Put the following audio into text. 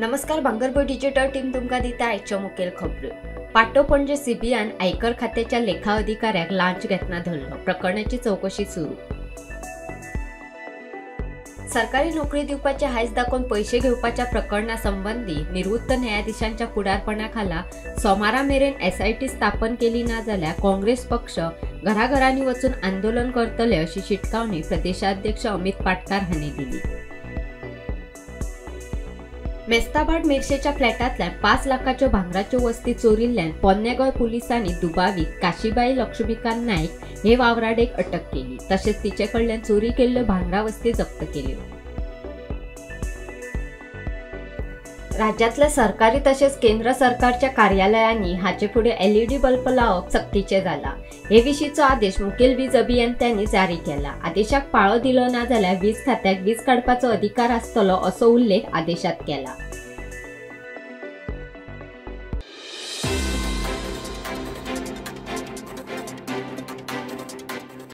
नमस्कार, भांगरभूंय digital team तुमकां दिता आयच्यो मुखेल खबऱ्यो. पाटो पणजे सीबीआयन आयकर खात्याच्या लेखा अधिकाऱ्याक लांच घेतना धरलो. प्रकरणाची चवकशी सुरू. सरकारी नोकरी दिवपाचे हायस दाखोवन पैशे घेवपाच्या प्रकरणा संबंदी निवृत्त न्यायाधीशांच्या फुडारपणाखाला सोमारा मेरेन एसआयटी स्थापन केली ना जाल्यार काँग्रेस पक्ष घराघरांनी वचून आंदोलन करतले अशी शिटकावणी प्रदेशाध्यक्ष अमित पाटकार हांणी दिली. मेस्ताभाट मिरशेच्या फ्लॅटांतल्यान 5 लाखाच्यो भांगराच्यो वस्ती चोरिल्ल्यान पोन्ने गोंय पुलिसांनी दुबावीत काशीबाई लक्ष्मीकांत नायक हे वावराडेक अटक केली. तशेंच तिचे कडल्यान चोरी केल्ल्यो भांगरा वस्ती जप्त केल्यो. राज्यांतल्या सरकारी तशेंच केंद्र सरकारच्या कार्यालयांनी हाचे फुडें एलईडी बल्ब लावप सक्तीचें जाला. हे विशींचो आदेश मुखेल वीज अभियंत्यांनी जारी केला. आदेशाक पाळो दिलो ना जाल्यार वीज खात्याक वीज काडपाचो अधिकार आसतलो असो उल्लेख आदेशात केला.